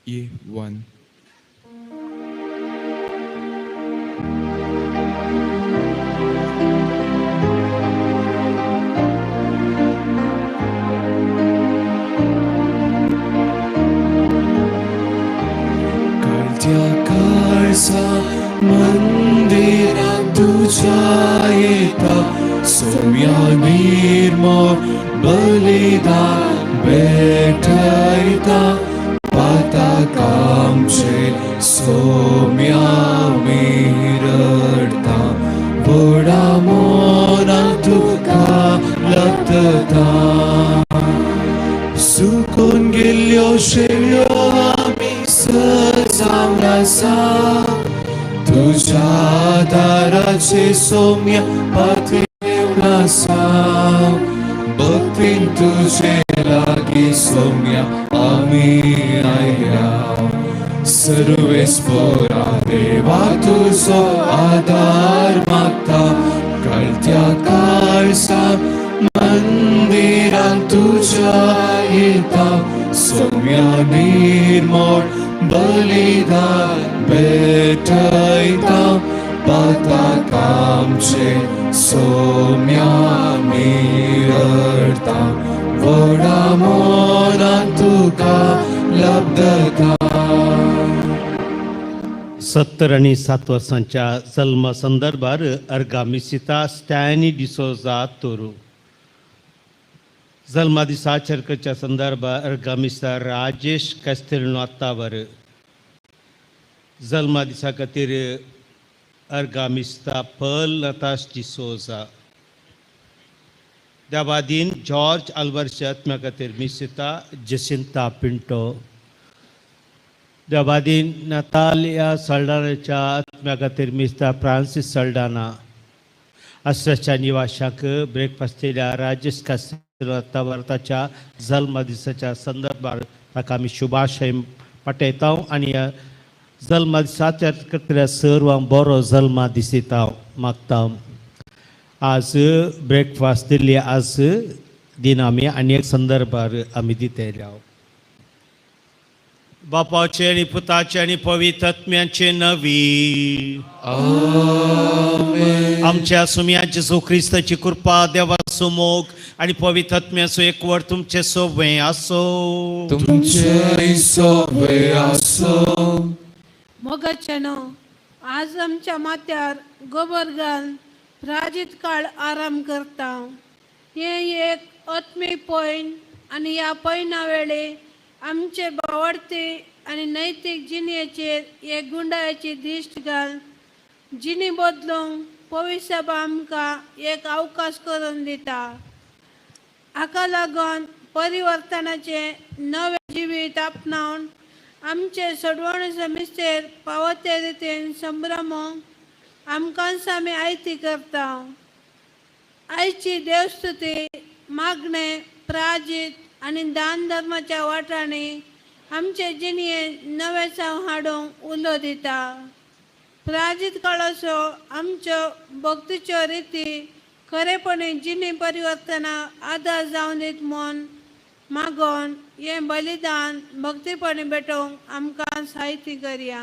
E1. काळत्या काळजा मंदिरात तुझ्या येता सोम्या निर्मळ बलिदान भेटयता पातकांचे सोम्या मिरडता व्हडा मोनान तुका लकता सुकून गेल्ल्यो शेळ्यो आमी सजावन आसा तुझ्या दाराचे सोम्या पातळेवन आसा भक्तीन तुझे लागीं सोम्या आमी आयल्या सर्वेस्पोरा देवा तुजो आदार मागता कळत्या काळसा मंदिरान तुझ्या येता सोम्या निर्मळ बलिदान भेटयता पातकांचे सोम्या मिरडता व्हडा मोनान तुका लब्धता. 70 आनी 7 वर्सांच्या जल्म संदर्भार अर्गा मिसिता स्टॅनी डिसोजा तोरू. जल्मा दिसा चर्कच्या संदर्भार अर्गा मिसिता राजेश कस्तेलिनो आत्तावर. जल्मा दिसा खातीर अर्गा मिसिता पर्ल नताश डिसोजा. देवादीन जॉर्ज आल्वर्स आत्म्या खातीर मिसिता जसिंता पिंटो. देवादीन नतालिया सल्डानाच्या आत्म्या खातीर मिस्ता फ्रांसीस सल्डाना. आश्राच्या निवाशाक ब्रेकफास्ट दिल्या राजेश कास्तेलो ताच्या जल्म दिसाच्या संदर्भार ताका आमी शुभाशय पाठयता आनी जल्मा दिसाच्या करतल्या सर्वांक बरो जल्मा दिसता मागता. आज ब्रेकफास्ट दिल्ली आज दिन आमी आनी एक संदर्भार आमी दितले. बापाचे आनी पुताचे आनी पवित्र आत्म्याचे नवी आमच्या सुम्या जेजू क्रिस्ताची कृपा देवाचो मोग आनी पवित्र आत्म्याचो एकवट तुमचे सोबें आसो. तुमचे सोबे आसो. मोगाच्यानो, आज आमच्या माथ्यार गोबर घालून प्राजीत काळ आराम करता. हें एक आत्मीक पयण आनी ह्या पयणा वेळे आमचे बावडते आनी नैतीक जिणेचेर एक गुंडाळाची दिश्ट घाल जिणी बदलूंक पवित्र आमकां एक अवकाश करून दिता. हाका लागून परिवर्तनाचें नवें जिवीत आपणावन आमचे सोडवणेचो मिस्तेर फावो ते रितीन संभ्रमूंक आमकांच आमी आयती करता. आयची देवस्तुती मागणें प्राजीत आनी दान धर्माच्या वाटांनी आमचे जिणये नवें साव हाडूंक उलो दिता. प्राजीत काळाचो आमच्यो भक्तीच्यो रिती खरेपणी जिणी परिवर्तना आदार जावन दीत म्हूण मागोन हें बलिदान भक्तीपणी भेटोवंक आमकां साहित्य करया.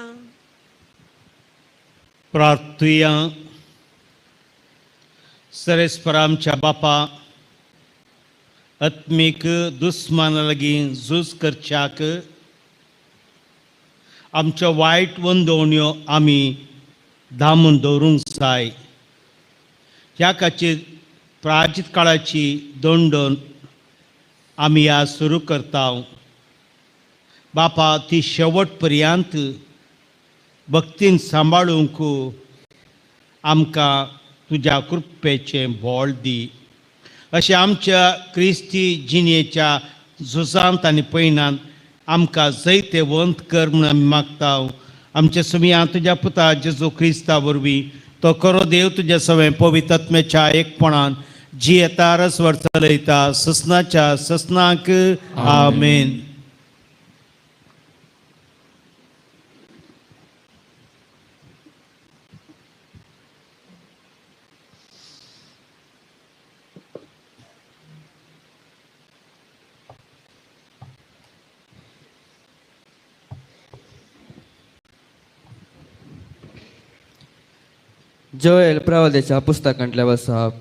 प्रार्थुया. सरेस्पर आमच्या बापा, आत्मीक दुस्माना लागीं झूज करच्याक आमच्यो वायट वंदवण्यो आमी दामून दवरूंक जाय. ह्या खातीर प्राचीत काळाची दोंडोन आमी आज सुरू करता. बापा, ती शेवट पर्यंत भक्तीन सांबाळूंक आमकां तुज्या कृपेचें बोळ दी. अशें आमच्या क्रिस्ती जिणेच्या झुजांत आनी पयणांत आमकां जैतेवंत कर म्हूण आमी मागता. आमच्या सुमया तुज्या पुता जेजू क्रिस्ता वरवीं तो खरो देव तुज्या सवें पवित्र आत्म्याच्या एकपणान जियेता रसवर चलयता ससनाच्या ससनाक. आमेन. जोएल प्रवादेच्या पुस्तकांतल्या वसाप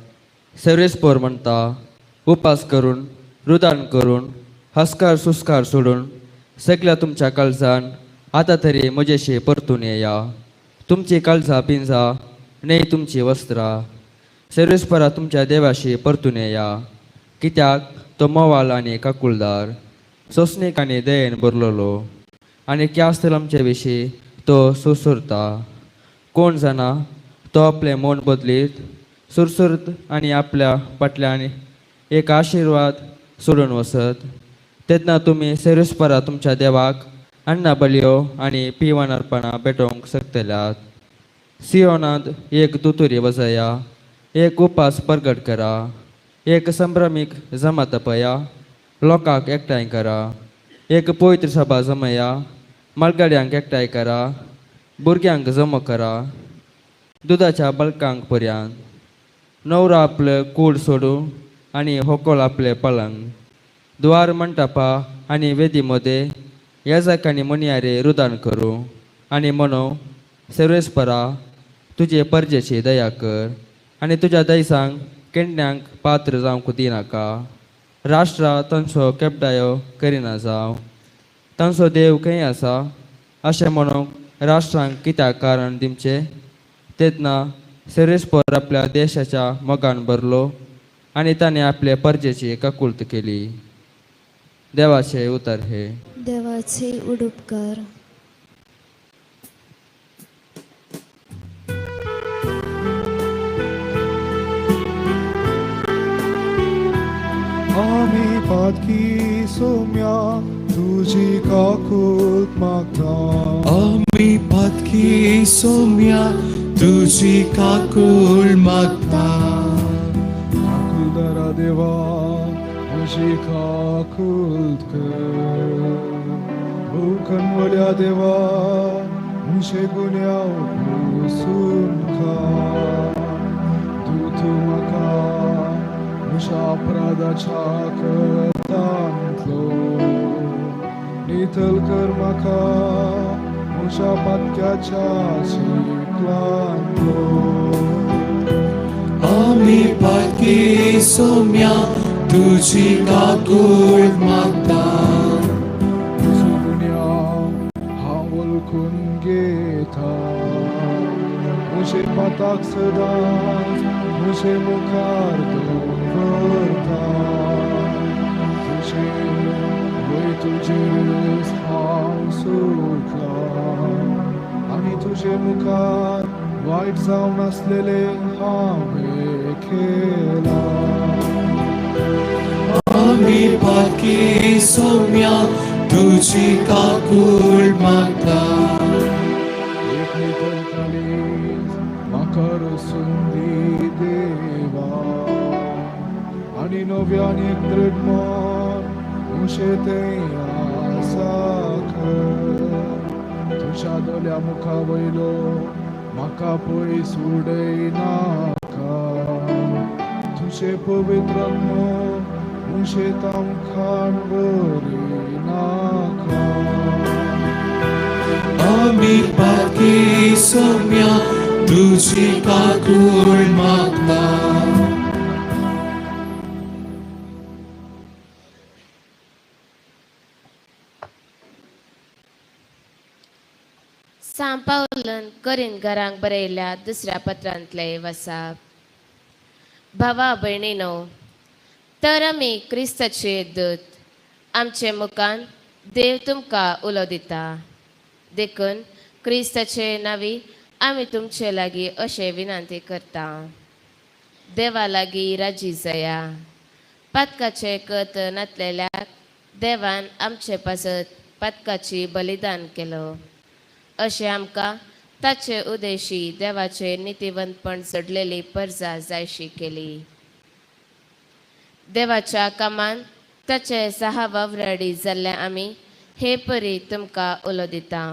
सर्वेस्पोर म्हणटा, उपास करून, रुदान करून, हस्कार सुस्कार सोडून सगळ्या तुमच्या काळजान आतां तरी म्हजेशी परतून येया. तुमची काळजां पिंजा न्हय तुमची वस्त्रां. सर्वेस्परा तुमच्या देवाशी परतून येया, कित्याक तो मोवाल आनी काकुळदार, सोंसणीक आनी दयेन भरलेलो आनी क्यास्त आमचे विशीं तो सुसुरता. कोण जाणा, तो आपलें मन बदलीत सुरसुरत आनी आपल्या फाटल्यान एक आशिर्वाद सोडून वसत. तेन्ना तुमी सेरेस्परा तुमच्या देवाक अन्ना बलयो आनी पिवन अर्पणां भेटोवंक शकतल्यात. सियोनांत एक दुतुरी वजया, एक उपास परगट करा, एक संभ्रमीक जमात पया, लोकांक एकठांय करा, एक पवित्र सभा जमया, मालगाड्यांक एकठांय करा, भुरग्यांक जमो करा, दुदाच्या बलकांक पर्यांत. नवरो आपले कूड सोडूं आनी होकोल आपले पलंग. द्वार मंटपा आनी वेदी मदें याजक आनी मुनियारे रुदान करूं आनी म्हणू, सर्वेस्परा, तुजे परजेची दया कर आनी तुज्या दैसांक केंड्यांक पात्र जावंक दिनाका. राष्ट्रां तांचो केपडायो करिना जावं. तांचो देव खंय आसा अशें म्हणूंक राष्ट्रांक कित्याक कारण दिवचें? तेन्ना सर्वेस्पर आपल्या देशाच्या मोगान भरलो आनी ताणें आपले परजेची काकुळट केली. देवाचे उतर हे. देवाचे उडुपकार. आमी पातकी सोम्या तुजी काकूत मागता. आमी पातकी सोम्या तुजी काकूळ मागता. काकुलदारा देवा, म्हजी काकूत कर. भोवकनवल्या देवा, म्हजे गुन्यांव पुसून काड. तूं तूं म्हाका म्हज्या अपराधाच्या कथांतलो नितळ कर, म्हाका म्हज्या पातक्याच्या चिखलांतलो. आमी पातकी सोम्या तुजी काकूळ मागता. तुजो गुन्यांव हांव वळखून घेता. म्हजे पाताक सदांच म्हजे मुखार दवरता. तुजे वय तुजेच हांव सुटला आनी तुजे मुखार वायट जावन आसलेले हांवें केलां. आमी पातकी सोम्या तुजी काकूळ मागता. एक नितळ काळीज म्हाका रचून दी देवा आनी नव्यान एक दृढ मन म्हजे थंय आसा कर. तुज्या दोळ्या मुखा वयलो म्हाका पयस उडयनाका. तुजें पवित्र आत्मो म्हजे तांकां व्हरिनाका. आमी पातकी सोम्या तुजी काकूळ मागता. सांव पावलन करिंथकारांक बरयल्या दुसऱ्या पत्रांतले वसाप. भावा भयणीनो, तर आमी क्रिस्ताचे दूत. आमचे मुखान देव तुमकां उलो दिता. देखून क्रिस्ताचे नांवी आमी तुमचे लागीं अशें विनंती करता, देवा लागीं राजी जाया. पातकाचे कत नातलेल्याक देवान आमचे पासत पातकाची बलिदान केलो, अशें आमकां ताचे उदेशी देवाचे नितीवंतपण चडलेली परजा जायशी केली. देवाच्या कामान ताचे सहा वावराडी जाल्ले आमी हे परी तुमकां उलो दिता,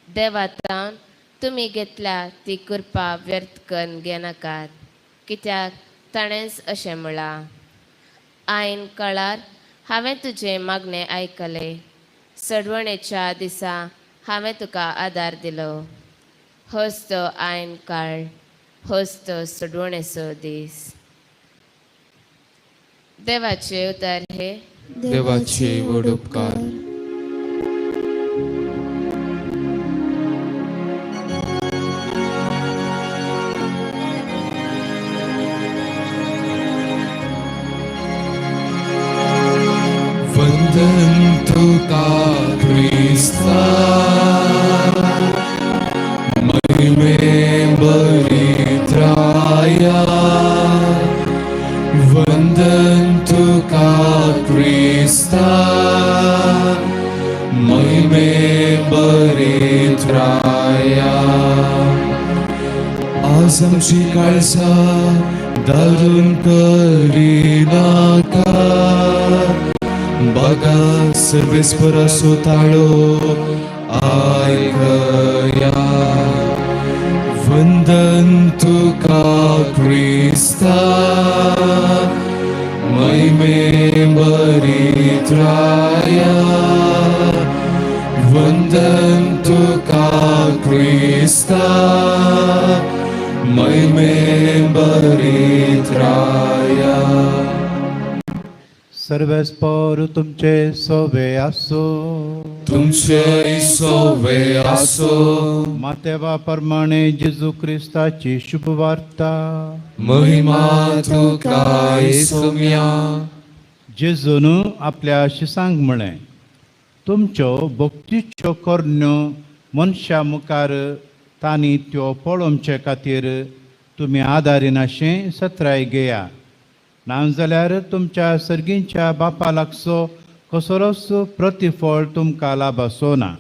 देवातावन तुमी घेतल्या ती कृपा व्यर्थ करून घेनाकात. कित्याक ताणेंच अशें म्हळां, आयन काळार हांवें तुजें मागणें आयकलें, सडवणेच्या दिसा हांवें तुका आदार दिलो. होच तो आयन काळ. होच तो सोडवणेचो दीस. देवाचे उतार हे. देवाचे व्हड उपकार. वंदन तुका क्रिस्ता, महिमे बरित्राया. वंदन तुका क्रिस्ता, महिमे बरित्राया. आज आमची काळजा दारून करिनाका, बघा सर्वेस्पराचो ताळो आयकया. वंदन तुका क्रिस्ता, महिमे बरित्राया. वंदन तुका क्रिस्ता, महिमे बरित्राया. सर्वेस्पोर तुमचे सोवे आसो. तुमचे सोवे आसो. मातेवा प्रमाणे जेजू क्रिस्ताची शुभवार्ता. महिमा तुका येसुम्या. जेजून आपल्या शिसांक म्हळें, तुमच्यो भक्तीच्यो करण्यो मनशा मुखार तांणी त्यो पळोवचे खातीर तुमी आदारिनाशें सत्राय घेया, नाजाल्यार तुमच्या सर्गींच्या बापा लागचो कसलोच प्रतिफळ तुमकां लाभाचो ना.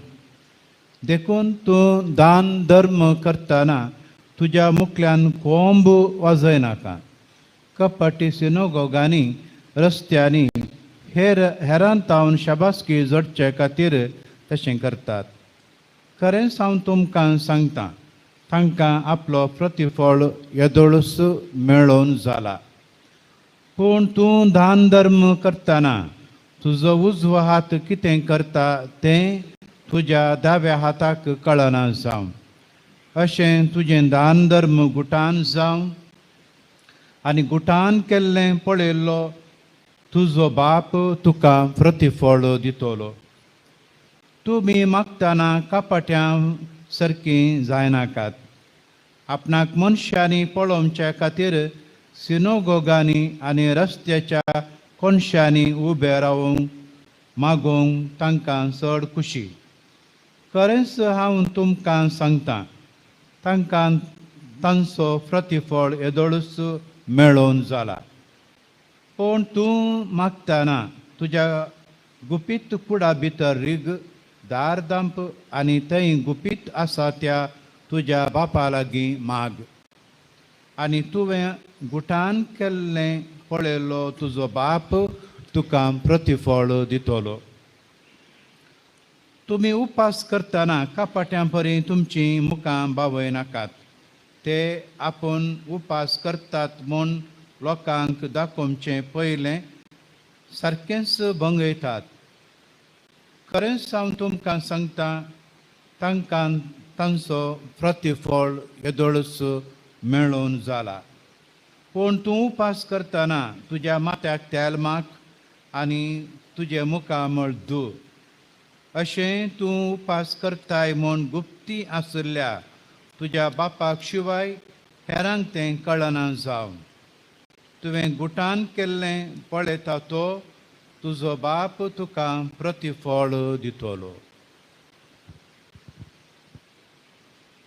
देखून तूं दान धर्म करतना तुज्या मुखल्यान कोंब वाजयनाका, कपटी सिनोगोगांनी रस्त्यांनी हेर हेरान तावन शाबासकी जोडचे खातीर तशें करतात. खरेंच हांव तुमकां सांगता, तांकां आपलो प्रतिफळ येदोळूच मेळोवन जाला. पूण तूं दान धर्म करतना तुजो उजवो हात कितें करता तें तुज्या दाव्या हाताक कळना जावं. अशें तुजें दान धर्म गुटान जावं आनी गुटान केल्लें पळयल्लो तुजो बाप तुका प्रतिफळ दितलो. तुमी मागतना कपाट्यां सारकीं जायनाकात, आपणाक मनशांनी पळोवच्या खातीर सिनोगोगांनी आनी रस्त्याच्या कोनशांनी उबे रावूंक मागोवंक तांकां चड खुशी. खरेंच हांव तुमकां सांगता, तांकां तांचो प्रतिफळ येदोळूच मेळोवन जाला. पूण तूं मागतना तुज्या गुपीत कुडा भितर रीग, दार दांप आनी थंय गुपीत आसा त्या तुज्या बापा लागीं माग, आनी तुवें गुटान केल्लें पळयलो तुजो बाप तुका प्रतिफळ दितलो. तुमी उपास करतना कपाट्यां परी तुमचीं मुखां बावयनाकात, ते आपूण उपास करतात म्हूण लोकांक दाखोवचें पयलें सारकेंच भंगयतात. खरेंच हांव तुमकां सांगता, तांकां तांचो प्रतिफळ येदोळूच मेळोवन जाला. पूण तूं उपास करतना तुज्या माथ्याक तेल माख आनी तुजें मुखामळ धू. अशें तूं उपास करताय म्हूण गुप्ती आशिल्ल्या तुज्या बापाक शिवाय हेरांक तें कळना जावं. तुवें गुटान केल्लें पळयता तो तुजो बाप तुका प्रतिफळ दितलो.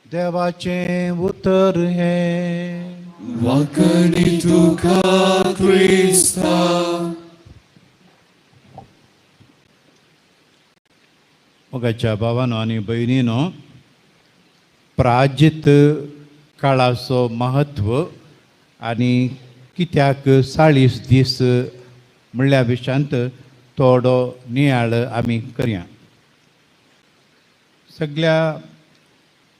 देवाचें उतर हें. वाकणी तुका क्रिस्ता. मोगाच्या भावानो आनी भयणीनो, प्राजित काळाचो म्हत्व आनी कित्याक 40 दीस म्हणल्या विशयांत थोडो नियाळ आमी करया. सगळ्या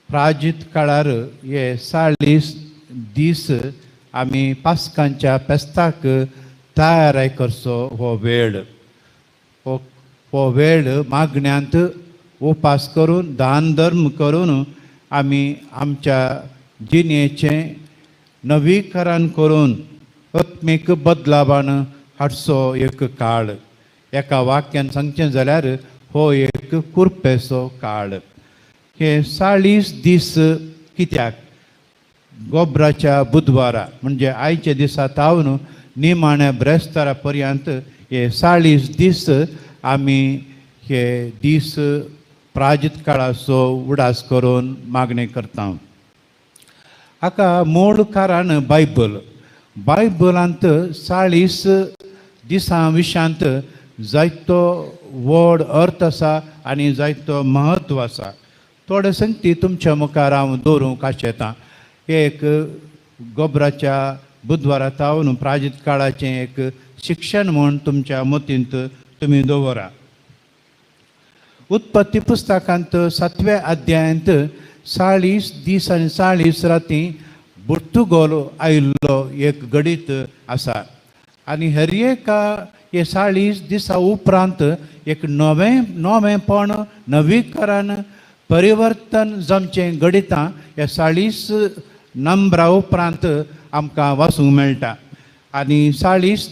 प्राजित काळार हे 40 दीस आमी पास्कांच्या पेस्ताक तयार करचो हो वेळ, हो वेळ मागण्यांत उपास करून दान धर्म करून आमी आमच्या जिणेचें नवीकरण करून आत्मीक बदलावान हाडचो एक काळ. एका वाक्यान सांगचें जाल्यार हो एक कुरपेचो काळ. हे 40 दीस कित्याक गोबराच्या बुधवारा म्हणजे आयच्या दिसा तावन निमाण्या ब्रेस्तारा पर्यंत हे 40 दीस आमी हे दीस प्राजीत काळाचो उडास करून मागणी करता. हाका मूळ कारण बायबल. बायबलांत 40 दिसां विशांत जायतो व्हड अर्थ आसा आनी जायतो म्हत्व आसा. थोडे संगती तुमच्या मुखार हांव दवरूंक आशेतां. एक गोबराच्या बुधवारा तावन प्राजीत काळाचें एक शिक्षण म्हूण तुमच्या मतींत तुमी दवरा. उत्पत्ती पुस्तकांत 7व्या अध्यायांत 40 दीस आनी 40 राती बुर्तुगोल आयिल्लो एक गणीत आसा आनी हर एका हे 40 दिसा उपरांत एक नवें नवेंपण नवीकरण परिवर्तन जावचें गणितां ह्या 40 नंबरा उपरांत आमकां वाचूंक मेळटा. आनी 40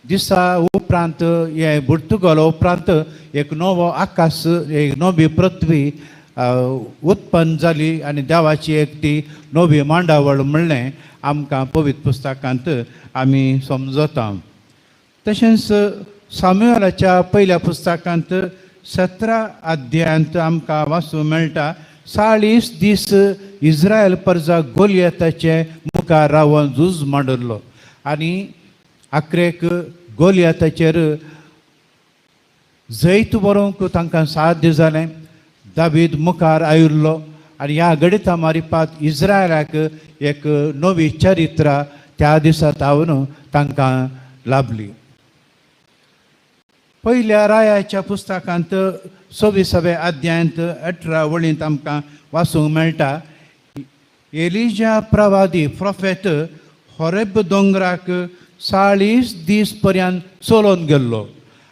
दिसा उपरांत हे बुर्तुगोला उपरांत एक नवो आकाश एक नवी पृथ्वी उत्पन्न जाली आनी देवाची एक ती नवी मांडावळ म्हणलें आमकां पवित्र पुस्तकांत आमी समजता. तशेंच सामुएलाच्या पयल्या पुस्तकांत 17 अध्यायांत आमकां वाचूंक मेळटा 40 दीस इस्रायल परजा गोलियताचे मुखार रावन झूज मांडिल्लो आनी आखरेक गोलियताचेर जैत बरोवंक तांकां साध्य जालें. दावीद मुखार आयिल्लो आनी ह्या गणिता मारिपात इस्रायलाक एक नवी चरित्रा त्या दिसा तावन तांकां लाभली. पयल्या रायाच्या पुस्तकांत 26व्या अध्यायांत 18 वळींत आमकां वाचूंक मेळटा एलिजा प्रवादी प्रोफेत होरेब दोंगराक 40 दीस पर्यंत चलोवन गेल्लो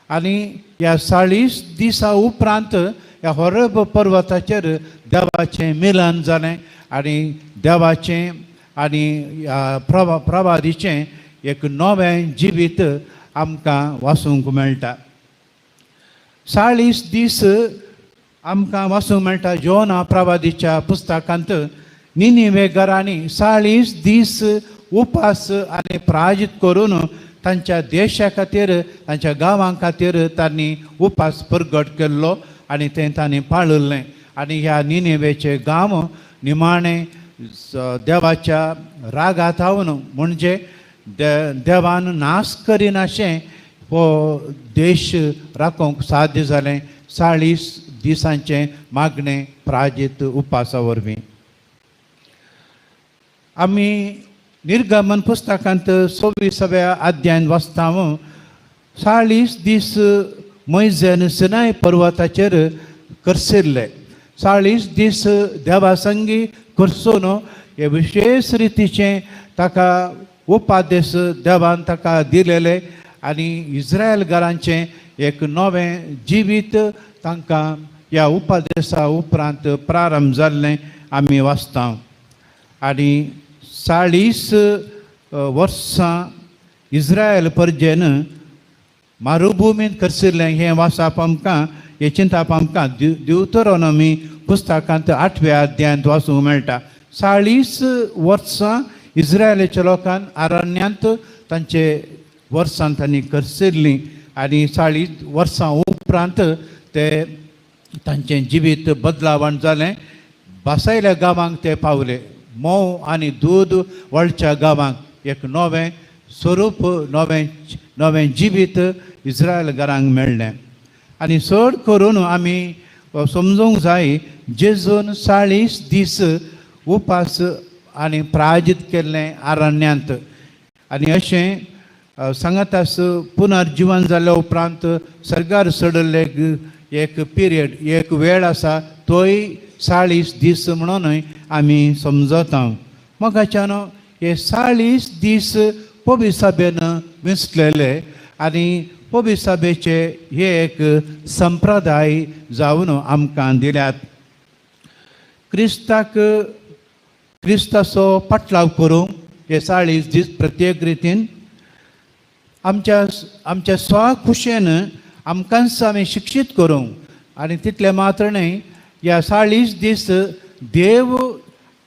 आनी ह्या 40 दिसा उपरांत ह्या होरेब पर्वताचेर देवाचें मिलन जालें आनी देवाचें आनी ह्या प्रवादीचें एक नवें जिवीत आमकां वाचूंक मेळटा. 40 दीस आमकां वाचूंक मेळटा जोना प्रवादीच्या पुस्तकांत निनिवे घरांनी 40 दीस उपास आनी प्राजीत करून तांच्या देशा खातीर तांच्या गांवां खातीर तांणी उपास प्रगट केल्लो आनी तें तांणी पाळिल्लें आनी ह्या निनिवेचे गांव निमाणें देवाच्या रागात हावन म्हणजे देवान नाश करिनाशें हो देश राखोवंक साध्य जालें 40 दिसांचें मागणें प्राजीत उपासा वरवीं. आमी निर्गमन पुस्तकांत 26व्या अध्यायान वाचता 40 दीस मोयजेन सिनाय पर्वताचेर करसिल्ले 40 दीस देवा संगी करसून हे विशेश रितीचें ताका उपादेश देवान ताका दिलेले आनी इस्रायल घरांचें एक नवें जिवीत तांकां ह्या उपादेसा उपरांत प्रारंभ जाल्लें आमी वाचता. आनी 40 वर्सां इस्रायल परजेन मारुभुमींत करसिल्लें हें वाचप आमकां हें चिंतप आमकां दिवतरोनमी पुस्तकांत 8व्या अध्यायांत वाचूंक मेळटा. 40 वर्सां इस्रायलाच्या लोकान अरण्यांत तांचे वर्सां तांणी करसिल्लीं आनी 40 वर्सां उपरांत ते तांचें जिवीत बदलावण जालें. बासायल्या गांवांक ते पावले. मोव आनी दूद वळच्या गांवांक एक नवें स्वरूप नवें नवें जिवीत इस्रायल घरांक मेळ्ळें. आनी चड करून आमी समजूंक जाय जेजून 40 दीस उपास आनी प्राजीत केल्लें अरण्यांत आनी अशें सांगातास पुनर्जिवन जाल्या उपरांत सर्गार चडिल्ले एक पिरियड एक वेळ आसा तोय 40 दीस म्हणूनय आमी समजता. मोगाच्यान हे 40 दीस पविसाबेन विंचलेले आनी पविसाबेचे हे एक संप्रदाय जावन आमकां दिल्यात. क्रिस्ताक क्रिस्ताचो पाटलाव करूंक हे 40 दीस प्रत्येक रितीन आमच्या आमच्या स्वखुशेन आमकांच आमी शिक्षीत करूंक आनी तितलें मात्र न्हय, ह्या 40 दीस देव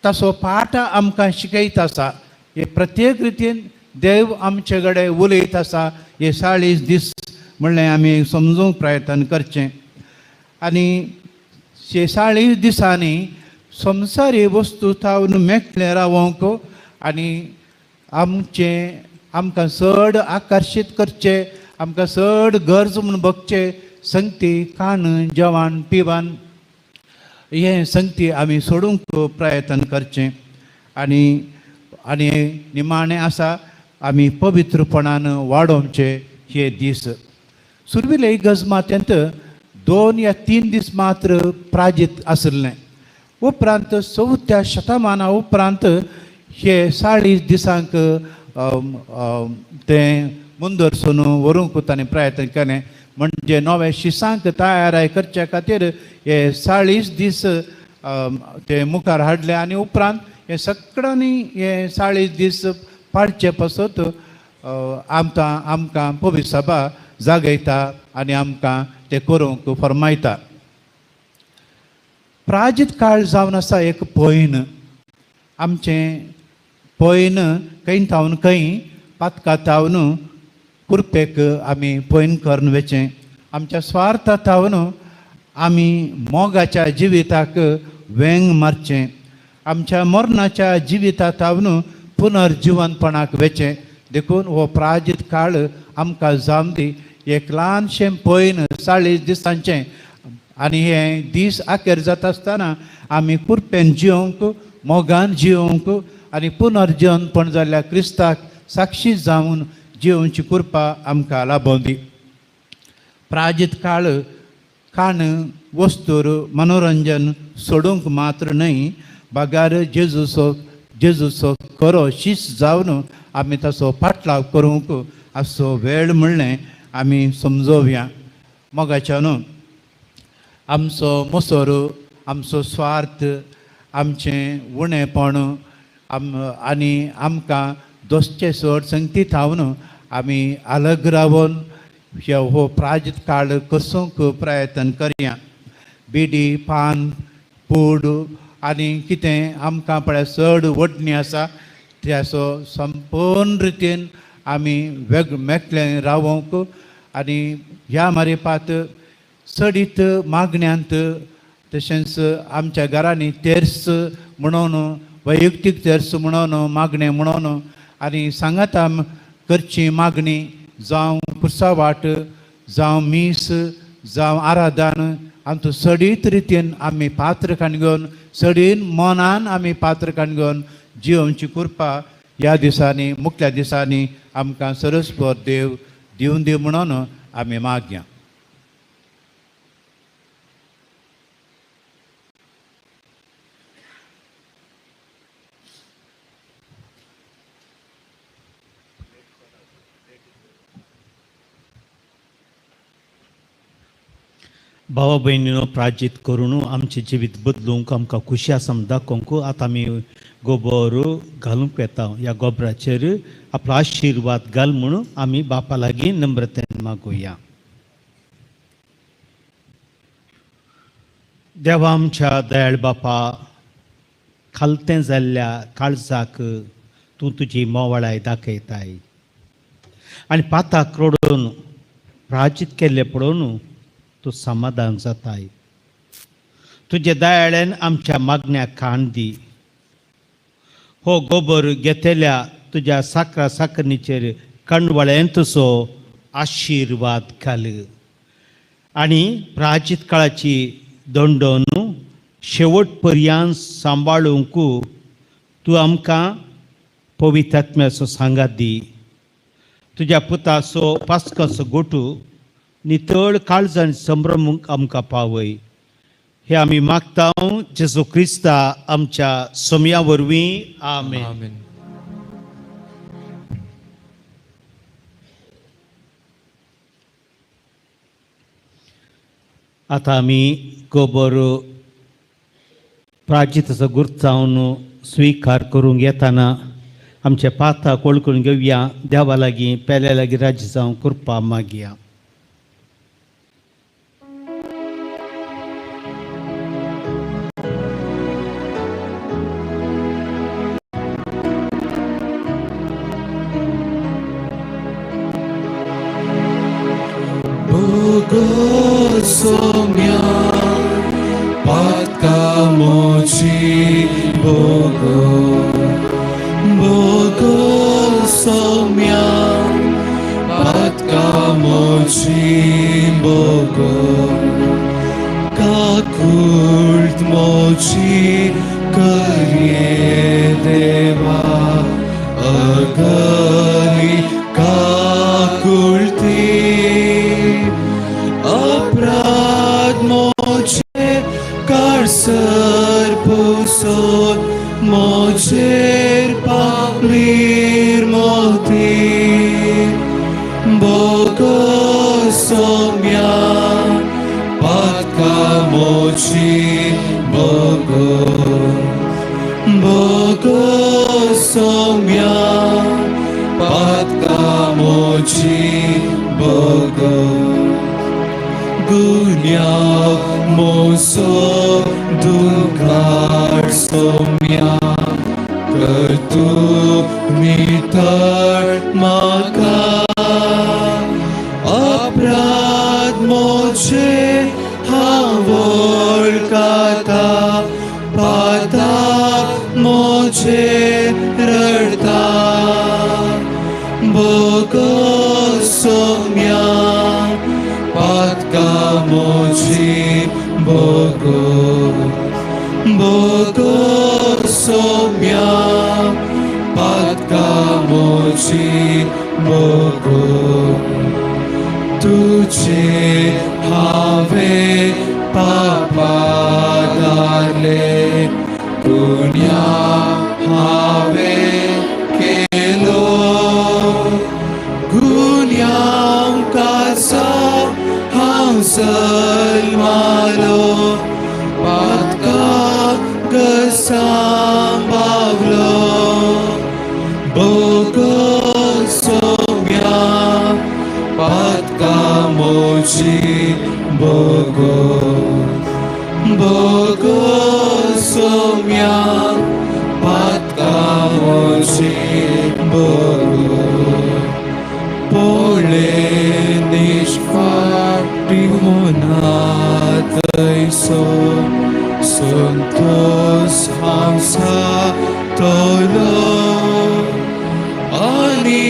ताचो पाठ आमकां शिकयत आसा. हे प्रत्येक रितीन देव आमचे कडेन उलयत आसा हे 40 दीस म्हणलें आमी समजूंक प्रयत्न करचें. आनी हे 40 दिसांनी संवसारी वस्तू थावन मेकळें रावोंक आनी आमचें आमकां चड आकर्शीत करचें, आमकां चड गरज म्हूण बगचें संगती खाण जेवण पिवन हें संगती आमी सोडूंक प्रयत्न करचें. आनी आनी निमाणें आसा आमी पवित्रपणान वाडोवचे हे दीस. सुरवेले इगर्ज मात्यांत 2 या 3 दीस मात्र प्राजीत आशिल्लें. उपरांत 4थ्या शतमाना उपरांत हे 40 दिसांक तें मुंदरसून व्हरूंक ताणें प्रयत्न केलें. म्हणजे नवे शिसांक तयार करचे खातीर हे 40 दीस ते मुखार हाडले आनी उपरांत हे सगळ्यांनी हे 40 दीस पाळचे पासत आमकां आमकां पवित्र सभा जागयता आनी आमकां ते करूंक फरमायता. प्राजीत काळ जावन आसा एक पयन, आमचें पयन खंय थावन खंय पातका थावन कुरपेक आमी पयन करून वचें. आमच्या स्वार्था थावन आमी मोगाच्या जिविताक वेंग मारचें. आमच्या मरणाच्या जिविता थावन पुनर्जिवनपणाक वचें. देखून हो प्राजीत काळ आमकां जावन दी एक ल्हानशें पयन 40 दिसांचें. आनी हे दीस आखेर जाता आसतना आमी कुरपेन जिवंक, मोगान जिवंक आनी पुनर्जिवनपण जाल्ल्या क्रिस्ताक साक्षी जावन जिवची कृपा आमकां लाभोवं दी. प्राजीत काळ खाण वस्तूर मनोरंजन सोडूंक मात्र न्हय, बगार जेजूचो जेजूचो खरो शीस जावन आमी ताचो फाटलाव करूंक असो वेळ म्हणलें आमी समजोवया. मोगाच्या न्हू, आमचो मोसोर, आमचो स्वार्थ, आमचें उणेपण आनी आमकां दोसचे चड संगती थावन आमी अलग रावन हो प्राजीत काळ कसूंक प्रयत्न करया. बिडी, पान, पूड आनी कितें आमकां पळय चड वडणी आसा त्याचो संपूर्ण रितीन आमी वेग मेकळे रावोंक आनी ह्या मारिपात चडीत मागण्यांत तशेंच आमच्या घरांनी तेर्स म्हणून, वैयक्तीक तेर्स म्हणून, मागणें म्हणून आनी सांगाता करची मागणी जावं पुरसावाट जावं मीस जावं आराधन आमचो चडीत रितीन आमी पात्र घेवन चडीन मनान आमी पात्र घेवन जिवनची कृपा ह्या दिसांनी मुखल्या दिसांनी आमकां सरस्पत देव दिवन दी म्हणून आमी मागया. भावा भयणीनो, प्राजीत करून आमचें जिवीत बदलूंक आमकां खुशी आसा म्हूण दाखोवंक आतां आमी गोबर घालूंक येता. ह्या गोबराचेर आपलो आशिर्वाद घाल म्हणून आमी बापा लागीं नम्रतेन मागुया. देवा आमच्या दयाळ बापा, खालतें जाल्ल्या काळजाक तूं तुजी मोवाळाय दाखयताय आनी पाताक रडून प्राजीत केल्लें पळोवन तूं समाधान जाताय. तुजे दयाळेन आमच्या मागण्याक कान दी. हो गोबर घेतल्या तुज्या साकरा साकरणीचेर कणवळ्यान तुजो आशिर्वाद घाल आनी प्राचीत काळाची दंडोन शेवट पर्यंत सांबाळूंक तूं आमकां पवित्र आत्म्याचो सांगात दी. तुज्या पुताचो पास्काचो गोटू नितळ काळजान संभ्रमूंक आमकां पावय. हे आमी मागता जेजू क्रिस्ता आमच्या सोमया वरवीं. आमेन. आमेन. आतां आमी गोबर प्राजिताचो गुरतावन स्विकार करूंक येताना आमचे पाताक वळखून घेवया. देवा लागीं पेल्या लागीं राज्य जावं कृपा मागया. Bogosomia patkamochi bogo Bogosomia patkamochi bogo Kakult mochi karye deva Agani kakulti Aprat moche karsar pusot mocher paplir moti Bogosomia patka mochi bogo Bogosomia patka mochi bogo Gunya moso dukar somya kartu mitar maka Aprad moche havol kata pata moche rarta Bogosomia patka mochi bogo Bogosomia patka mochi bogo Tuche have papadarle Punya have kelo Gunyam kasa hansal malo Patka gasam bavlo Bogosomia patka mochi bogo Bogosomia patka mochi bogo Pole nishpati honataiso Santos hamsa tolo Ani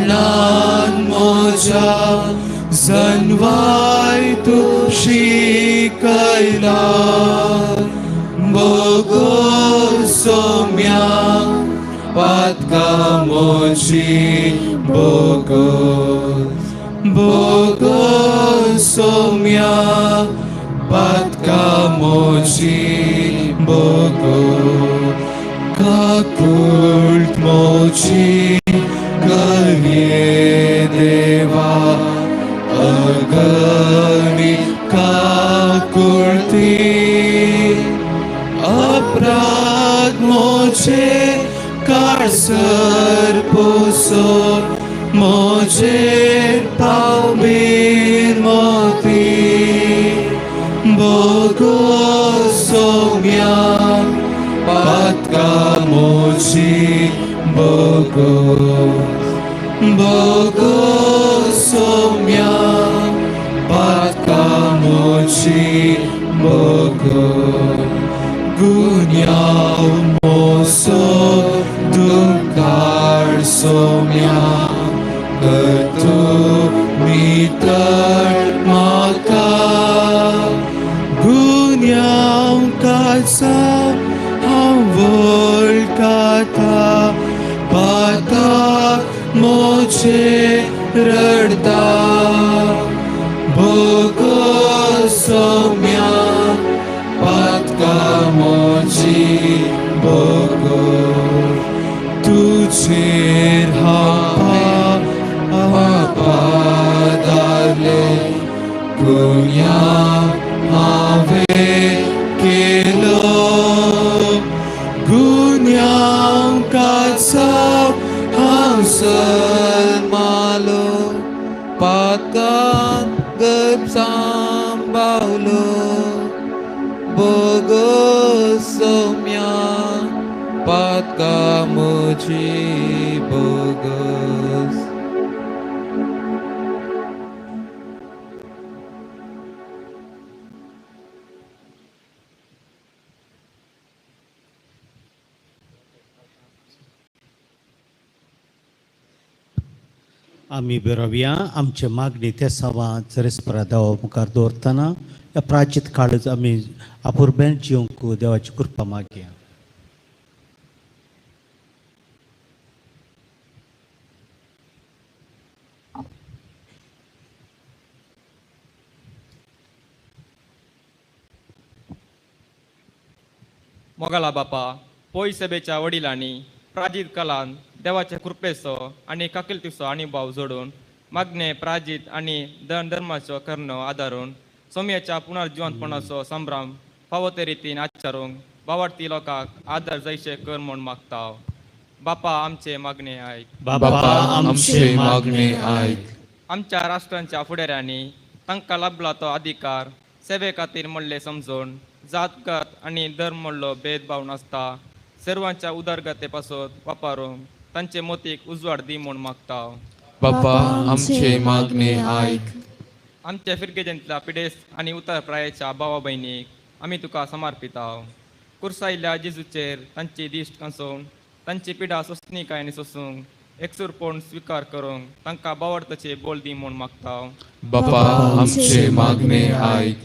antaskalan moja Zanvai tu shikaila Bogosomia patka mochi bogo Bogosomia patka mochi bogo Kakult mochi karye deva Agani kakulti Aprad moche karsar pusot moche pamir moti Bogosomia patka mochi bogo Bogosomia patka mochi bogo Gunyaw moso dukar somya Kartu mitar maka Gunyaw kasa havol kata Patak moche rarda Bogosomia patka mochi bogo Tucher hapa apadarle Gunya have kelo Gunya जल्मालो पातकान गर्भ सांबावलो bogus Saumya Patkai म्हजी bogus. आमी बरोवया आमचे मागणी ते सवा चरेस्परा देवा मुखार दवरतना ह्या प्राचीत काळच आमी अपुरबेन जिवंक देवाची कृपा मागया. मोगाला बापा पोय सभेच्या वडिलांनी प्राजीत कलान देवाच्या कृपेचो आनी काकिलतीचो अणिभाव जोडून मागणे प्राजीत आनी धन धर्माचो कर्ण आदारून सोम्याच्या पुनर्जिवंतपणाचो संभ्रम फावो ते रितीन आचारूंक बावाडती लोकांक आदर जैशे कर म्हूण मागता. बापा आमचे मागणे आयक. बाबा आमचे मागणे आयक. आमच्या राष्ट्रांच्या फुडाऱ्यांनी तांकां लाभला तो अधिकार सेवे खातीर म्हणलें समजून जात गत आनी धर्म म्हणलो भेदभाव नासता सर्वांच्या उदरगते पासत वापरूंक तांचे मोतीक उजवाड दी म्हूण मागता. बापा आमचे मागणे आयक. आमच्या फिरगेजेंतल्या पिडेस्त आनी उतर प्रायेच्या भावा भयणीक आमी तुका समर्पिता. कुर्सायल्ल्या जेजूचेर तांची दिश्ट कांसोवन तांची पिडा सोंसणीकायेन सोसूंक एकसूरपण स्विकार करूंक तांकां बावडताचे बोल दी म्हूण मागता. बापा आमचे मागणे आयक.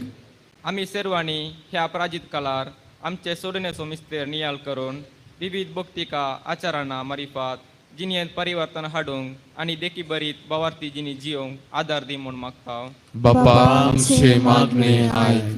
आमी सर्वांनी ह्या प्राजीत काळार आमचे सोडण्याचो मिस्तेर नियाळ करून विविध भक्तिका आचारांना मारिफात जिणेंत परिवर्तन हाडूंक आनी देखी बरीत बावार्थी जिणी जियोंक आदार दी म्हूण मागता. बापा आमचे मागणे आयक.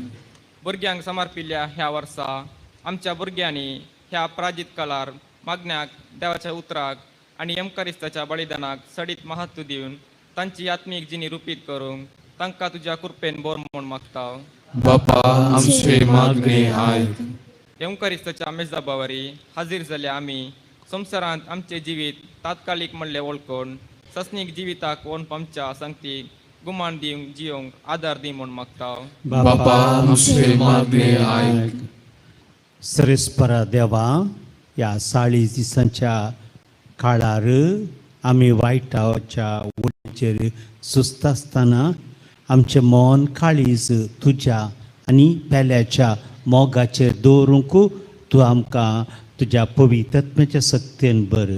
भुरग्यांक समर्पिल्ल्या ह्या वर्सा आमच्या भुरग्यांनी ह्या प्राजीत काळार मागण्याक देवाच्या उतराक आनी यमकरिस्ताच्या बलिदानाक सडीत महत्व दिवन तांची आत्मीक जिणी रुपीत करूंक तांकां तुज्या कृपेन बोर म्हूण मागता. बापा आमचे मागणे आयक. येवकरिस्ताच्या मेजाबावरी हाजीर जाल्या आमी संवसारांत आमचें जिवीत तात्कालीक म्हणलें वळखून सस्नीक जिविताक ओन आमच्या संगतीक गुमान दिवंक जियोंक आदार दी म्हूण मागता. बापा आमचे मागणे आयक. सरेस्परा देवा ह्या 40 दिसांच्या काळार आमी वायटाच्या उडीचेर सुस्त आसतना आमचें मन काळीज तुज्या आनी पेल्याच्या मोगाचेर दवरूंक तूं आमकां तुज्या पवित्रत्म्याच्या सक्तेन बर.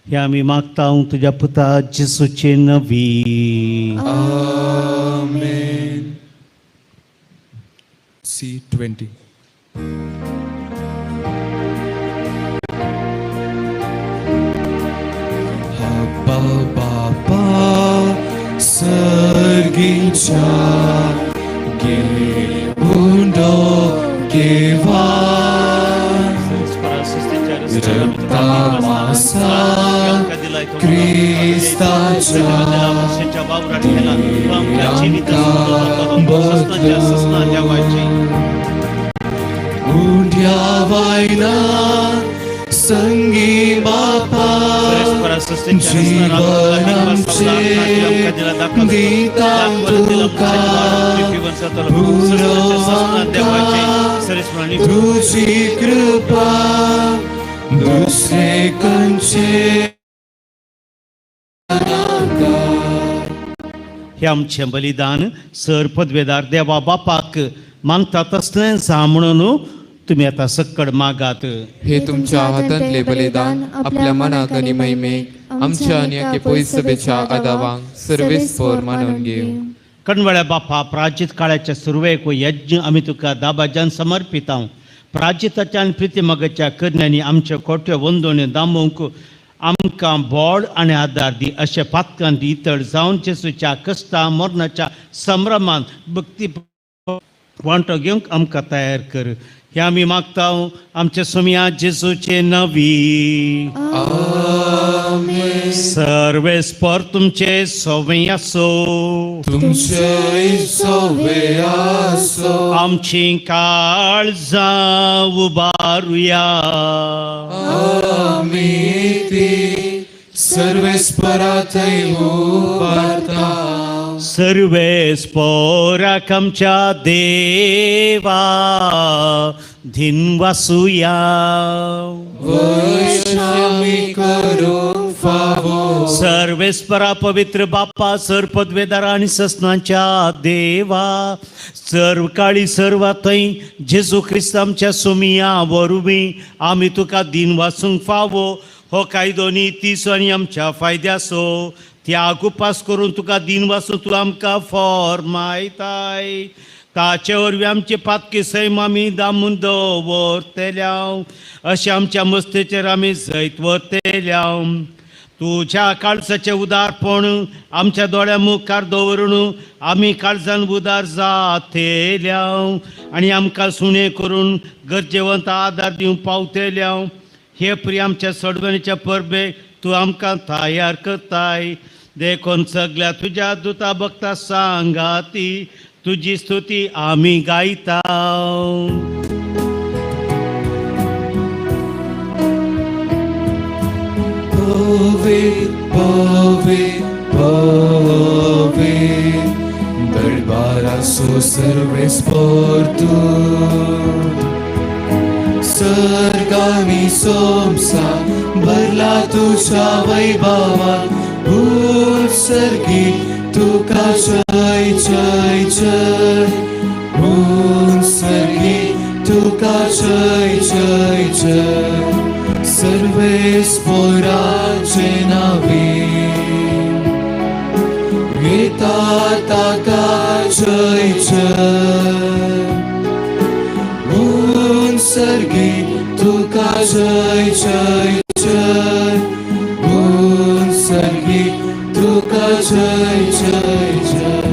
हे आमी मागता तुज्या पुता जेसूचे नवी. आमेन. C20. Abba बापा सर्गीच्या घेऊन केव्हा रक्ता क्रिस्ताच्या उंड्या वायना संगी बापा जीवन आमचे दिता तुका तुझी कृपा दुसरे कंचे. हे आमचें बलिदान सर पदवेदार देवा बापाक मानता तसलें जा म्हणून तुमी आतां सक्कड मागात. हे तुमच्या हातांतले बलिदान आपल्या मनाक आनी महिमेक आमच्या आनी एके पयसभेच्या आदावांक सर्वेस्पोर मानून घेवं. कणवळ्या बापा प्राचीत काळाच्या सुरवेक यज्ञ आमी तुका दाबाजान समर्पितांव. प्राचिताच्या आनी प्रितिमगाच्या करण्यांनी आमच्यो खोट्यो वंदोण्यो दामोवंक आमकां बोड आनी आदार दी. अशें पातकांत इतळ जावन जेसूच्या कश्टा मरणाच्या संभ्रमान भक्ती वांटो घेवंक आमकां तयार कर. हे आमी मागता आमच्या सोम्या जेजूचे नवी. सर्वेस्पर तुमचे सोवे आसो. तुमचे सोवे आसो. आमची काळजां उबारुया. आमी ती सर्वेस्परा थंय उबारता. सर्वेस्पोराक आमच्या देवा धिनवासुया. वैशामी करूंक फावो. सर्वेस्परा पवित्र बाप्पा सर पदवेदारा आनी ससनाच्या देवा सर्व काळी सर्व थंय जेजू क्रिस्त आमच्या सोमिया वरवीं आमी तुका दिन वासूंक फावो. हो कायदो नी तीसो आनी आमच्या फायद्याचो त्याग उपास करून तुका दिन वासून तूं आमकां फॉर्मायताय. ताचे वरवीं आमचे पातकी सैम आमी दामून दवरतल्या अशें आमच्या मस्तेचेर आमी जैत व्हरतल्या. तुज्या काळजाचें उदारपण आमच्या दोळ्या मुखार दवरून आमी काळजान उदार जातेल्या आनी आमकां सुणें करून गरजेवंत आदार दिवंक पावतेल्या. हे प्रिय आमच्या सडवणीच्या परबेक तूं आमकां तयार करताय. देखून सगल्या तुज्या दुता भक्ता सांगाती तुजी स्तुती आमी गायता. पवित्र पवित्र पवित्र दरबारासो सर्वेस्पर तूं. सर्गानी सोमसा भरला तुझ्या वैभवान उत्सर्गी तुका जय जय जय. उत्सर्गी तुका जय जय जय. सर्वेस्पराचे नावे येता ताका जय जय. उत्सर्गी तुका जय जय जय. उत्सर्गी तुका जय जय जय.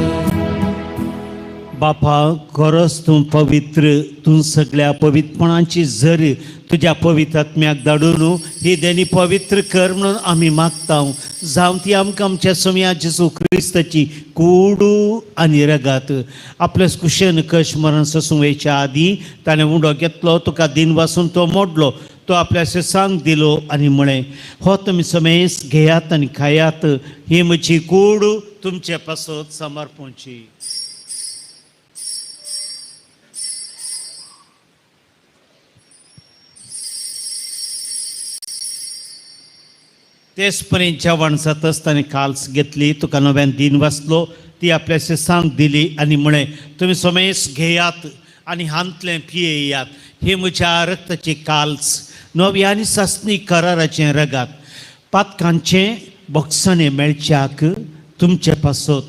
बापा खरोच तूं पवित्र, तूं सगळ्या पवित्रपणाची झर तुज्या पवित्र आत्म्याक धाडून ही देणी पवित्र कर म्हणून आमी मागता. जावं ती आमकां आमच्या सोम्या जेजू क्रिस्ताची कुडू आनी रगात. आपल्या कुशेन कश मरण सोसूंक वयच्या आदीं ताणें उंडो घेतलो, तुका दिन वासून तो मोडलो, तो आपल्या सांग दिलो आनी म्हळें, हो तुमी समेस घेयात आनी खायात, ही म्हजी कूड तुमचे पासत समर्पणची. तेच परी जेवण जातच ताणें काल्स घेतली, तुका नव्यान दिन वाचलो, ती आपल्या सांग दिली आनी म्हळें, तुमी समेस घेयात आनी हांतलें पियेयात, ही म्हज्या रक्ताची काल्स नवी आनी सासणी कराराचें रगात. पातकांचें बोगसाणें मेळच्याक तुमचे पासत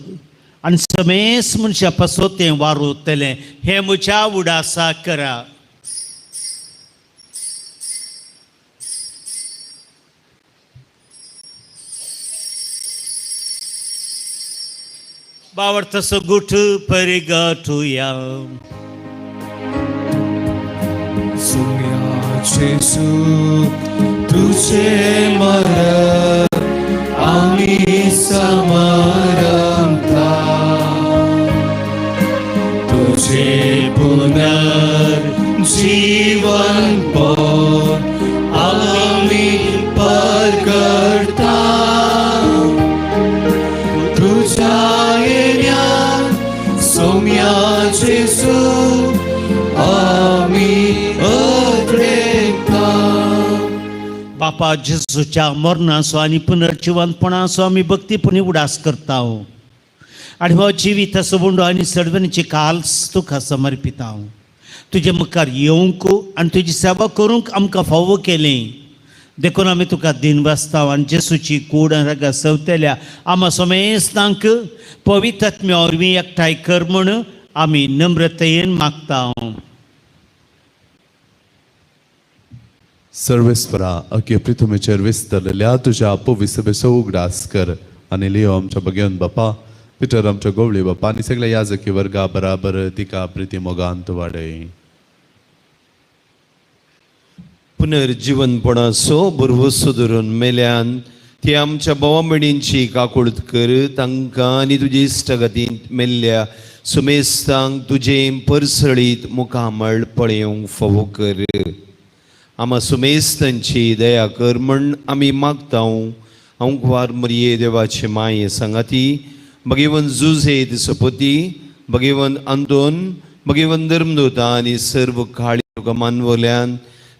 आनी समेस मनशा पासत तें वारुतलें, हें म्हज्या उडासा करा. बावडतसो गुठ परिगठुया. सोम्या जेजू तुझे मरण आमी समरमता. तुझे पुनर्जीवन पण आमी परगडता. तुझ्या येण्या सोम्या जेजू आमी अद्रेकता. बापा जेजूच्या मरणाचो आनी पुनर्जिवंतपणाचो आमी भक्तीपणी उडास करता आनी हो जिविताचो उंडो आनी सडवणीची काल्स तुका समर्पिता. तुजे मुखार येवंक आनी तुजी सेवा करूंक आमकां फावो केलें, देखून आमी तुका दिन वाचता आनी जेसूची कूड आनी रगा सवतल्या आमा समेस्तांक पवित्र आत्म्या वरवीं एकठांय कर म्हूण आमी नम्रतेन मागता. सर्वेस्परा अके पृथ्वीचेर विस्तरलेल्या तुज्या पविसभेचो उगडास कर आनी लियो आमच्या भगेवन बापा पिटर आमच्या गोवळी बापा आनी सगळ्या याजकी वर्गा बराबर तिका प्रिती मोगांत वाडय. पुनर्जिवनपणाचो भरवसो धरून मेल्यान ती आमच्या भावा भयणींची काकूळत कर, तांकां आनी तुजे इश्टागतींत मेल्ल्या सुमेस्तांक तुजें परसळीत मुखामळ पळोवंक फावो कर. आमा सुमेस्तांची दया कर म्हण आमी मागता. अंकुवार मरिये देवाचे माये सांगाती भगेवन जुझे सपती भगेवन अंतोन भगेवन धर्मदूता आनी सर्व काळी तुका मानवल्यान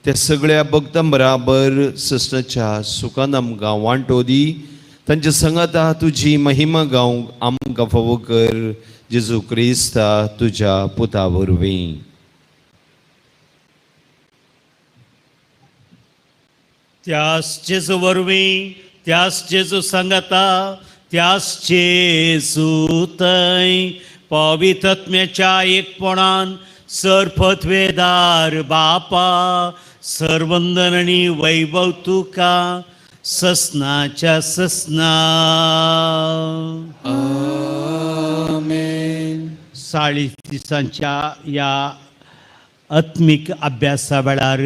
त्या सगळ्या भक्तां बराबर ससनाच्या सुखान आमकां वांटो दी तांच्या संगाता तुजी महिमा गावंक आमकां फावो कर जेजू क्रिस्ता तुज्या पुता वरवीं. त्यास जेजू वरवीं, त्यास जेजू सांगाता, त्यास जेजू थंय पवित्रत्म्याच्या एकपणान सरपत्वेदार बापा सरवंदन आनी वैभव तुका ससनाच्या ससना. आमेन. 40 दिसांच्या ह्या आत्मीक अभ्यासा वेळार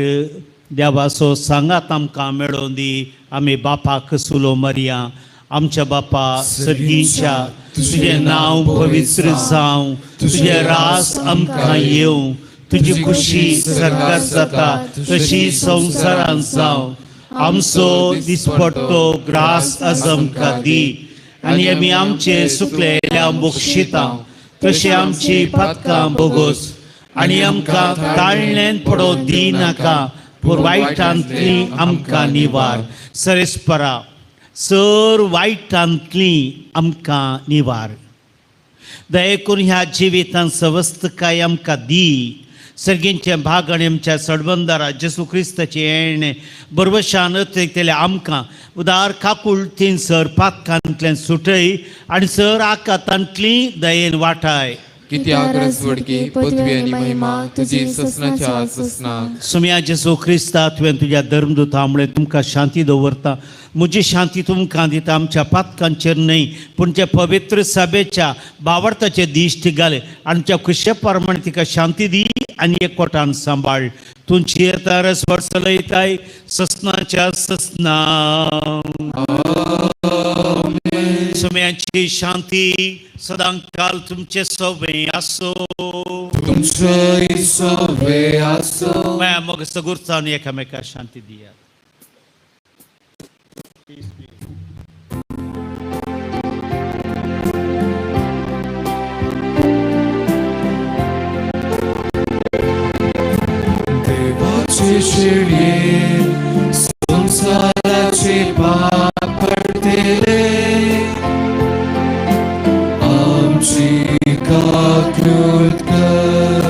देवाचो सांगात आमकां मेळोवन दी. आमी बापाक सुलो मरया. आमच्या बापा सर्गींच्या, तुजें नांव पवित्र जावं, तुजें रास आमकां येवं, तुजी खुशी सरकार जाता तशी संवसारांत जावं. आमचो दिसपडतो ग्रास आज आमकां दी आनी आमी आमचे सुकलेल्या बक्षिता तशी आमची पातकां बोगोस आनी आमकां ताळण्यान पडो दी नाका, पूण वायटांतली आमकां निवार. सरेस्परा सर वायटांतली आमकां निवार. दयेकून ह्या जिवितांत सवस्तकाय आमकां दी. सर्गींचें भाग आनी आमच्या सडबंदारा जेसू क्रिस्ताचें येणें बरवशान अतिरिक्तल्या आमकां उदार काकुळतीन सर पातकांतल्यान सुटय आनी सर आकातांतली दयेन वाटाय. कित्याक रजवडकी पदवी आनी महिमा तुजी ससनाच्या ससनाक. सुम्या जेसू क्रिस्ता, तुवें तुज्या धर्मदूता मुळे तुमकां शांती दवरता, म्हजी शांती तुमकां दिता. आमच्या पातकांचेर न्हय पूण त्या पवित्र सभेच्या बावडताचे दिश्ट घाले आमच्या खुशे प्रमाणे तिका शांती दी आनी एकवटान सांबाळ. तुमची येता रसवड चलयताय ससनाच्या ससना. सुम्याची शांती सदांकाल तुमचे सोबे आसो. तुमचे सोबे आसो. माया मग सगुरचान एकामेका शांती दिया. देवाचे शेळये संसाराचे पाप पडतेले आमची काकूत कर.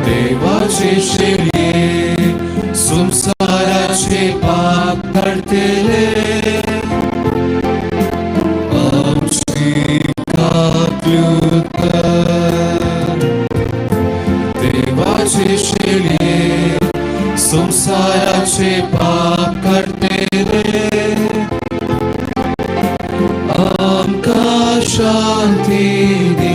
देवाचे शेळये संसाराचे पाप पडतेले आमची काकूत कर. देवाचे शेळये संसाराचे पाप काडटेले आमकां शांती दी.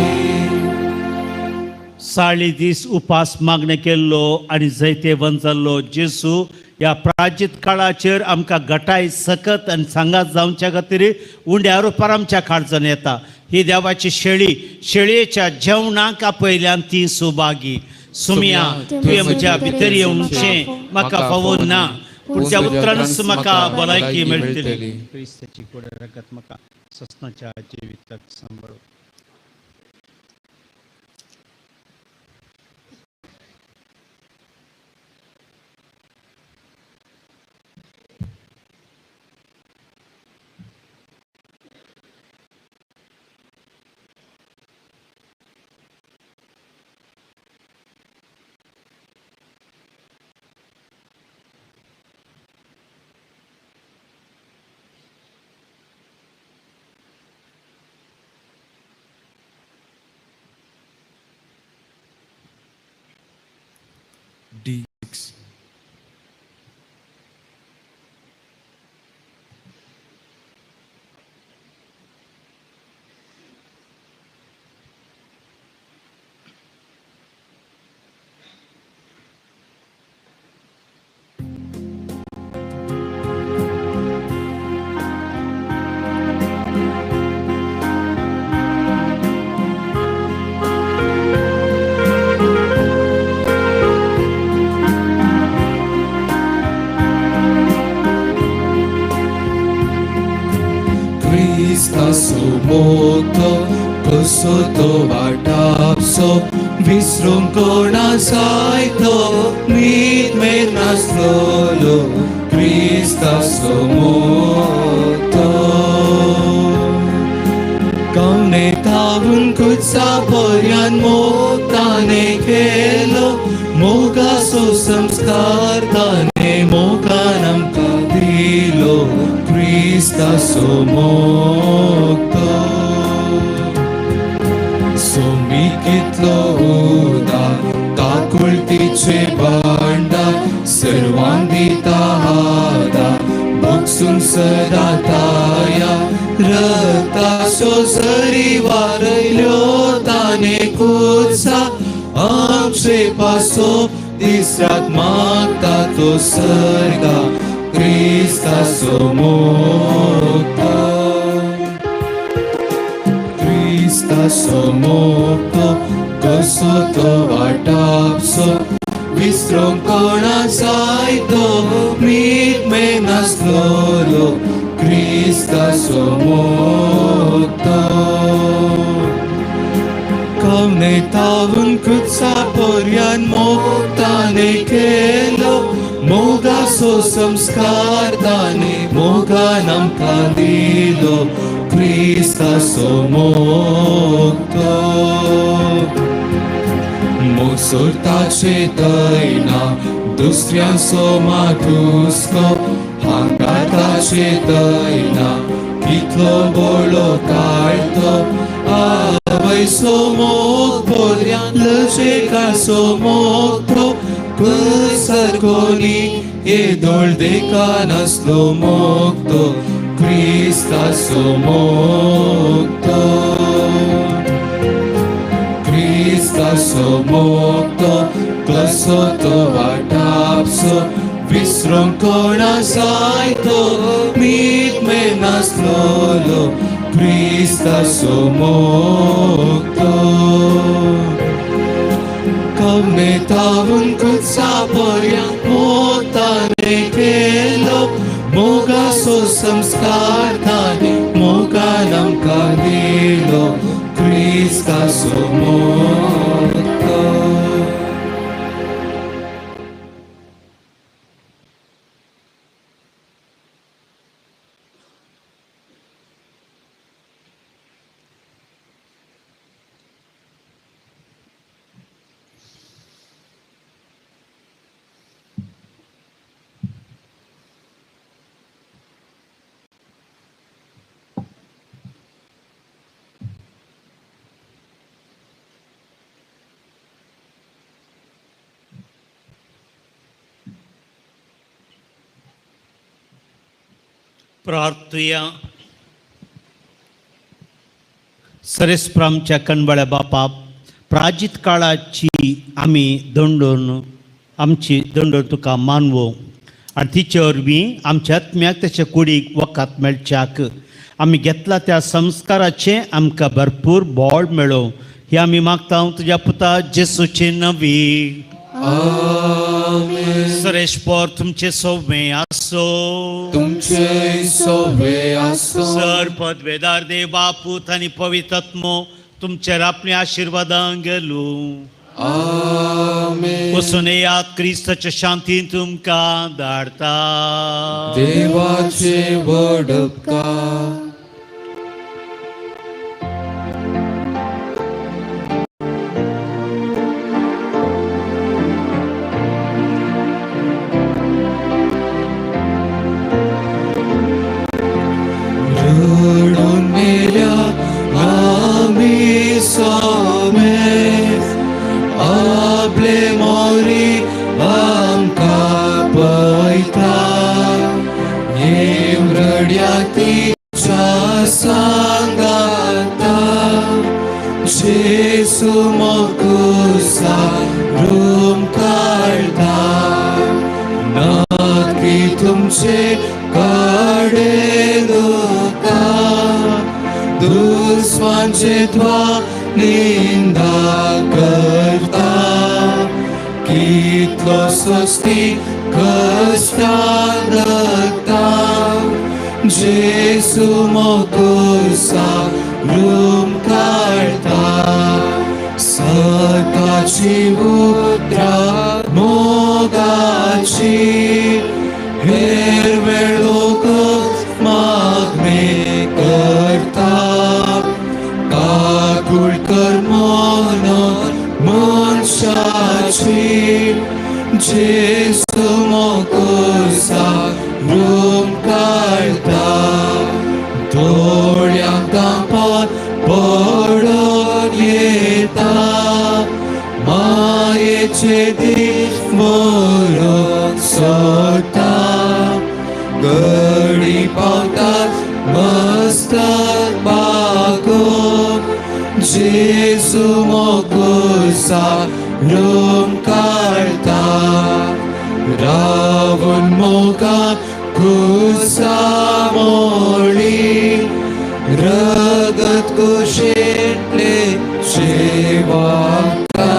40 दीस उपास मागणें केल्लो आनी जैतेवंत जाल्लो जेसू ह्या प्राचीत काळाचेर आमकां गटाय सकत आनी सांगात जावच्या खातीर उंड्या रुपार आमच्या काळजान येता. ही देवाची शेळी, शेळयेच्या जेवणाक आपयल्यान ती सुभागी. सुमिया, तुवें म्हज्या भितर येवचें म्हाका फावो ना, पूण त्या उतरानच म्हाका भलायकी मेळटली. क्रिस्ताची कोड रगत म्हाका ससनाच्या जिविताक सांबाळू. क्रिस्तासो मोगतो कसो तो वाटापसो विसरूंक कोणा जायतो मीत मेर नासलोलो क्रिस्तासो मोगतो कवने तावून कुत्सा पर्यान मोग ताने केलो मोगासो संस्कार ताने मोगान आमकां दिलो क्रिस्तासो मोगतो सोमी कितलो उदार काकुळटीचे भांडार सर्वांक दिता आदार भोगसून सदां ताया रक्ताचो जरी वारयल्यो ताणे कुत्सा आमचे पासो दिसरात मागता तो सर्गा क्रिस्तासो मोगतो क्रिस्तासो मोगतो कसो तो वाटापसो विसरूंक कोणा जायतो मीत मेर नासलोलो क्रिस्तासो मोगतो कवने तावून कुत्सा पर्यान मोग ताने केलो मोगासो संस्कार ताने मोगान आमकां दिलो क्रिस्तासो मोगतो मोसोरताचे दैना दुसऱ्यांचो मातुस्को हांगाताचे दैना कितलो बोळो काळतो आवयसो मोग बोलयान लजेकासो मोगतो कुसरकोनी येदोळ देखानासलो मोगतो क्रिस्तासो मोगतो क्रिस्तासो मोगतो कसो तो वाटापसो विसरूंक कोणा जायतो मीत मेर नासलोलो क्रिस्तासो मोगतो कवने तावून कुत्सा पर्यान मोग ताने केलो मोगासो संस्कार ताने मोगान आमकां दिलो क्रिस्तासो मोगतो. प्रार्थुया. सरेस्प्र आमच्या कणबळ्या बापा, प्राजीत काळाची आमी दंडून आमची दंडून तुका मानवो आनी तिचे वरवीं आमच्या आत्म्याक तेच्या कुडीक वखद मेळच्याक आमी घेतला त्या संस्काराचें आमकां भरपूर बोळ मेळो ही आमी मागता तुज्या पुता जेसूचे नवी. सुरेश पोर तुमचे सोवे आसो, तुमचे सोवे आसो. सर पदवेदार देव बापूत आनी पवित्र तुमचेर आपल्या आशिर्वादान गेलो. आमेन. वचून येयात, क्रिस्ताच्या शांतीन तुमकां धाडता. देवाचे व्हड उपकार. रडून मेल्या आमी सोमेस आपले मोरी आमकां पळयता येव रड्या तिच्या सांगाता जेसू मोकुसा रूम काडता नाकी तुमचे कडेन दुस्मानचे त्वा निंदा करता कितलो स्वस्ती कश्टान रगता जेसू मोकुसा रूम काडटा सताची उतरां मोगाची हेर वेळोक मागणे करता काकूळ कर म्हणून मनशाची जेसू मोकुसा रूम काडटा दोळ्यांक धांपोन पडून येता मायेचे दीस व्हरून सोडटा गडी पावतात मस्तक बागोवन जेजू मोकुसा रूम काडटा रावून मोगा कुसा मोळी रगत कुशेंतले शेवाका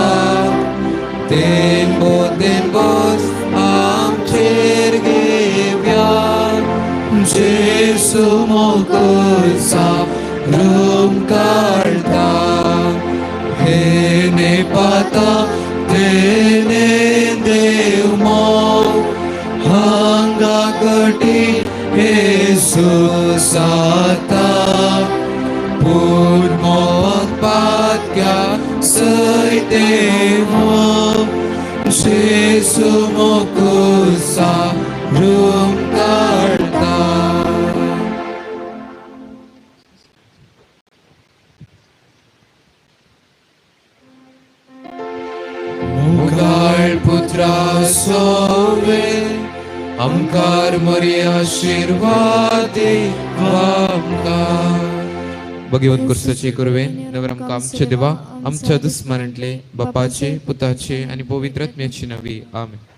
देंबो देंबोच आमचेर घेवया जेसू मोकुसा रूम काडटा हेने पाता तेने देव मोग हांगा घटी येसू जाता पूण मोग पातक्या सय देव जेसू मोकुसा रूम काडटा. मोगाळ पुत्रा सोवे आमकार मरी आशिर्वाद आमकां. भगवंत कुर्साची कुरवेन नवर आमकां आमच्या देवा आमच्या दुस्मानांतले बापाचे पुताचे आनी पवित्र आत्म्याची नवी. आमेन.